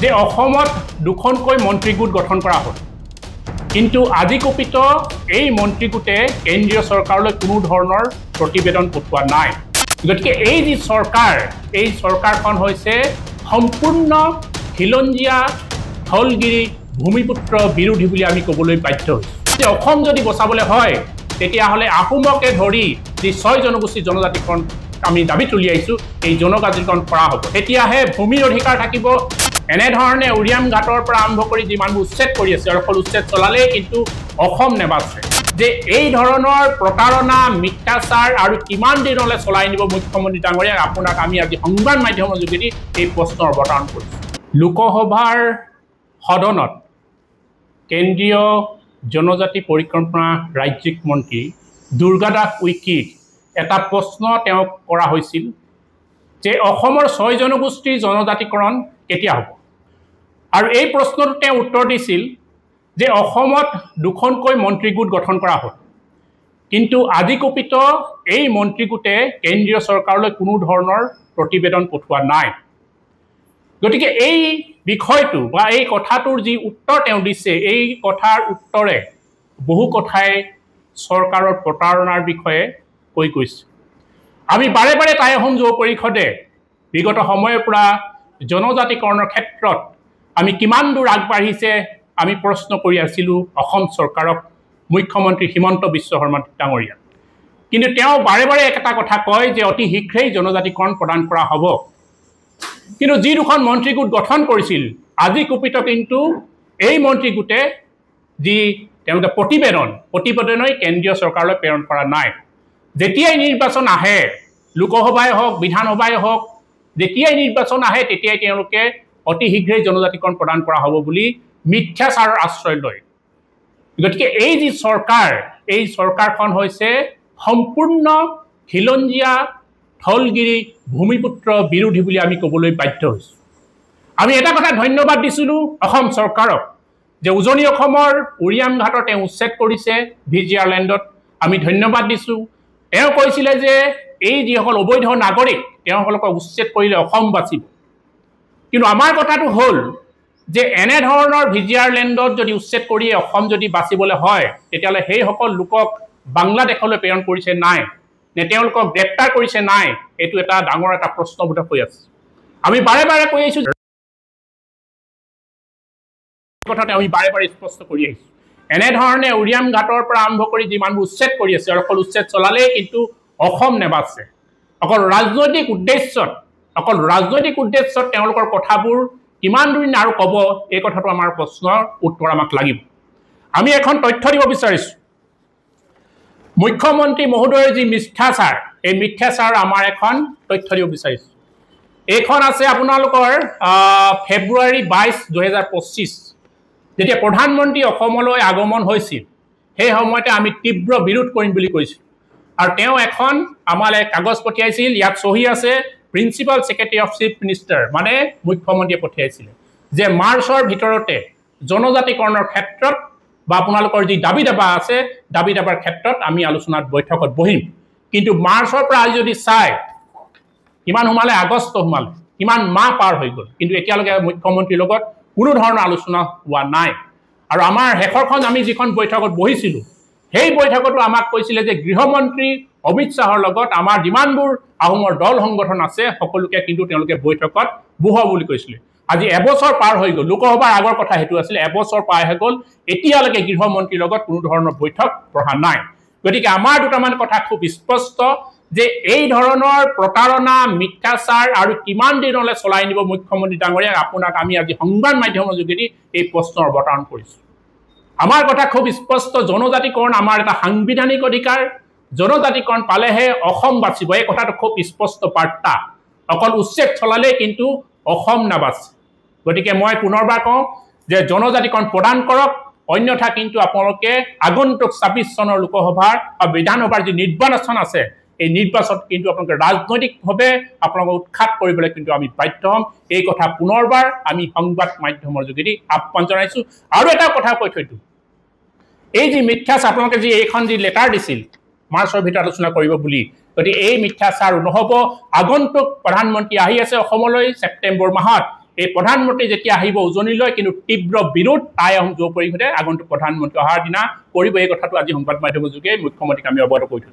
যে অসমত দুখনকৈ মন্ত্ৰীগোট গঠন কৰা হ'ল, কিন্তু আজিকোপিত এই মন্ত্ৰীগোটে কেন্দ্ৰীয় চৰকাৰলৈ কোনো ধৰণৰ প্ৰতিবেদন পঠোৱা নাই। গতিকে এই যি চৰকাৰ, এই চৰকাৰখন হৈছে সম্পূৰ্ণ খিলঞ্জীয়া থলগিৰি ভূমিপুত্ৰ বিৰোধী বুলি আমি ক'বলৈ বাধ্য হৈছোঁ। যে অসম যদি বচাবলৈ হয় তেতিয়াহ'লে আহোমকে ধৰি যি 6 জনগোষ্ঠী জনজাতিকৰণ আমি দাবী তুলি আহিছোঁ, এই জনজাতিকৰণ কৰা হ'ব, তেতিয়াহে ভূমিৰ অধিকাৰ থাকিব। এনেধৰণে উৰিয়াম ঘাটৰ পৰা আৰম্ভ কৰি যিমানবোৰ উচ্ছেদ কৰি আছে, আৰু অকল উচ্ছেদ চলালেই কিন্তু অসম নেবাচে। যে এই ধৰণৰ প্ৰতাৰণা, মিথ্যাচাৰ আৰু কিমান দিনলৈ চলাই নিব মুখ্যমন্ত্ৰী ডাঙৰীয়াক, আপোনাক আমি আজি সংবাদ মাধ্যমৰ যোগেদি এই প্ৰশ্নৰ অৱতাৰণ কৰিছোঁ। লোকসভাৰ সদনত কেন্দ্ৰীয় জনজাতি পৰিকল্পনা ৰাজ্যিক মন্ত্ৰী দুৰ্গাদাস উইকিক এটা প্ৰশ্ন তেওঁক কৰা হৈছিল যে অসমৰ 6 জনগোষ্ঠীৰ জনজাতিকৰণ কেতিয়া হ'ব? আৰু এই প্ৰশ্নটো তেওঁ উত্তৰ দিছিল যে অসমত দুখনকৈ মন্ত্ৰীগোট গঠন কৰা হ'ল, কিন্তু আজিকোপিত এই মন্ত্ৰীগোটে কেন্দ্ৰীয় চৰকাৰলৈ কোনো ধৰণৰ প্ৰতিবেদন পঠোৱা নাই। গতিকে এই বিষয়টো বা এই কথাটোৰ যি উত্তৰ তেওঁ দিছে, এই কথাৰ উত্তৰে বহু কথাই চৰকাৰৰ প্ৰতাৰণাৰ বিষয়ে কৈ গৈছে। আমি বাৰে বাৰে টাই আহোম যুৱ পৰিষদে বিগত সময়ৰ পৰা জনজাতিকৰণৰ ক্ষেত্ৰত আমি কিমান দূৰ আগবাঢ়িছে আমি প্ৰশ্ন কৰি আছিলোঁ অসম চৰকাৰক, মুখ্যমন্ত্ৰী হিমন্ত বিশ্ব শৰ্মা ডাঙৰীয়া। কিন্তু তেওঁ বাৰে বাৰে একটা কথা কয় যে অতি শীঘ্ৰেই জনজাতিকৰণ প্ৰদান কৰা হ'ব। কিন্তু যি দুখন মন্ত্ৰীগোট গঠন কৰিছিল, আজি কুপিত কিন্তু এই মন্ত্ৰীগোটে যি তেওঁলোকে প্ৰতিবেদনেই কেন্দ্ৰীয় চৰকাৰলৈ প্ৰেৰণ কৰা নাই। যেতিয়াই নিৰ্বাচন আহে, লোকসভাই হওক বিধানসভাই হওক, যেতিয়াই নিৰ্বাচন আহে তেতিয়াই তেওঁলোকে অতি শীঘ্ৰেই জনজাতিকৰণ প্ৰদান কৰা হ'ব বুলি মিথ্যাচাৰৰ আশ্ৰয় লয়। গতিকে এই যি চৰকাৰ, এই চৰকাৰখন হৈছে সম্পূৰ্ণ খিলঞ্জীয়া থলগিৰি ভূমিপুত্ৰ বিৰোধী বুলি আমি ক'বলৈ বাধ্য হৈছোঁ। আমি এটা কথা ধন্যবাদ দিছিলোঁ অসম চৰকাৰক যে উজনি অসমৰ উৰিয়াম ঘাটত তেওঁ উচ্ছেদ কৰিছে ভি জি আৰ লেণ্ডত, আমি ধন্যবাদ দিছোঁ। তেওঁ কৈছিলে যে এই যিসকল অবৈধ নাগৰিক তেওঁলোকক উচ্ছেদ কৰিলে অসম বাচিব। কিন্তু আমাৰ কথাটো হ'ল যে এনেধৰণৰ ভি জি আৰ লেণ্ডত যদি উচ্ছেদ কৰি অসম যদি বাচিবলৈ হয়, তেতিয়াহ'লে সেইসকল লোকক বাংলাদেশলৈ প্ৰেৰণ কৰিছে নাই, নে তেওঁলোকক গ্ৰেপ্তাৰ কৰিছে নাই, এইটো এটা ডাঙৰ এটা প্ৰশ্নবোধক হৈ আছে। আমি বাৰে বাৰে কৈ আহিছোঁ, কথাতে আমি বাৰে বাৰে স্পষ্ট কৰি আহিছোঁ। এনেধৰণে উৰিয়াম ঘাটৰ পৰা আৰম্ভ কৰি যিমানবোৰ উচ্ছেদ কৰি আছে, আৰু অকল উচ্ছেদ চলালেই কিন্তু অসম নেবাচে। অকল ৰাজনৈতিক উদ্দেশ্যত তেওঁলোকৰ কথাবোৰ কিমান দিন আৰু ক'ব, এই কথাটো আমাৰ প্ৰশ্নৰ উত্তৰ আমাক লাগিব। আমি এখন তথ্য দিব বিচাৰিছোঁ, মুখ্যমন্ত্ৰী মহোদয়ৰ যি মিথ্যাচাৰ, এই মিথ্যাচাৰ আমাৰ এখন তথ্য দিব বিচাৰিছোঁ। এইখন আছে আপোনালোকৰ ফেব্ৰুৱাৰী 22, 2025, যেতিয়া প্ৰধানমন্ত্ৰী অসমলৈ আগমন হৈছিল, সেই সময়তে আমি তীব্ৰ বিৰোধ কৰিম বুলি কৈছিলোঁ। আৰু তেওঁ এখন আমালৈ কাগজ পঠিয়াইছিল, ইয়াত চহী আছে principal secretary of chief minister, মানে মুখ্যমন্ত্ৰীয়ে পঠিয়াইছিলে যে মাৰ্চৰ ভিতৰতে জনজাতিকৰণৰ ক্ষেত্ৰত বা আপোনালোকৰ যি দাবী দাবা আছে, দাবী দাবাৰ ক্ষেত্ৰত আমি আলোচনাত বৈঠকত বহিম। কিন্তু মাৰ্চৰ পৰা আজি যদি চাই কিমান সোমালে, আগষ্ট সোমালে, কিমান মাহ পাৰ হৈ গ'ল, কিন্তু এতিয়ালৈকে মুখ্যমন্ত্ৰীৰ লগত কোনো ধৰণৰ আলোচনা হোৱা নাই। আৰু আমাৰ শেষৰখন আমি যিখন বৈঠকত বহিছিলোঁ, সেই বৈঠকতো আমাক কৈছিলে যে গৃহমন্ত্ৰী অমিত শ্বাহৰ লগত আমাৰ যিমানবোৰ আহোমৰ দল সংগঠন আছে সকলোকে কিন্তু তেওঁলোকে বৈঠকত বহোৱা বুলি কৈছিলে। আজি এবছৰ পাৰ হৈ গ'ল, লোকসভাৰ আগৰ কথা সেইটো আছিলে, এবছৰ পাৰ হৈ গ'ল, এতিয়ালৈকে গৃহমন্ত্ৰীৰ লগত কোনো ধৰণৰ বৈঠক বহা নাই। গতিকে আমাৰ দুটামান কথা খুব স্পষ্ট যে এই ধৰণৰ প্ৰতাৰণা, মিথ্যাচাৰ আৰু কিমান দিনলৈ চলাই নিব মুখ্যমন্ত্ৰী ডাঙৰীয়াক, আপোনাক আমি আজি সংবাদ মাধ্যমৰ যোগেদি এই প্ৰশ্নৰ অৱতাৰণ কৰিছোঁ। আমাৰ কথা খুব স্পষ্ট, জনজাতিকৰণ আমাৰ এটা সাংবিধানিক অধিকাৰ, জনজাতিকৰণ পালেহে অসম বাচিব, এই কথাটো খুব স্পষ্ট বাৰ্তা। অকল উচ্ছেদ চলালেই কিন্তু অসম নাবাচে। গতিকে মই পুনৰবাৰ কওঁ যে জনজাতিকৰণ প্ৰদান কৰক, অন্যথা কিন্তু আপোনালোকে আগন্তুক 26 চনৰ লোকসভাৰ বা বিধানসভাৰ যি নিৰ্বাচন আছে, এই নিৰ্বাচনত কিন্তু আপোনালোকে ৰাজনৈতিকভাৱে আপোনালোকক উৎখাত কৰিবলৈ কিন্তু আমি বাধ্য হ'ম। এই কথা পুনৰবাৰ আমি সংবাদ মাধ্যমৰ যোগেদি আহ্বান জনাইছোঁ। আৰু এটা কথা কৈ থৈ দিওঁ, এই যি মিথ্যাচাৰ আপোনালোকে যি এইখন যি লেটাৰ দিছিল মাৰ্চৰ ভিতৰত আলোচনা কৰিব বুলি, গতিকে এই মিথ্যাচাৰ নহ'ব। আগন্তুক প্ৰধানমন্ত্ৰী আহি আছে অসমলৈ ছেপ্টেম্বৰ মাহত, এই প্ৰধানমন্ত্ৰী যেতিয়া আহিব উজনিলৈ, কিন্তু তীব্ৰ বিৰোধ টাই আহোম যুৱ পৰিষদে আগন্তুক প্ৰধানমন্ত্ৰী অহাৰ দিনা কৰিব। এই কথাটো আজি সংবাদ মাধ্যমৰ যোগে মুখ্যমন্ত্ৰীক আমি অৱগত কৰি থৈছোঁ।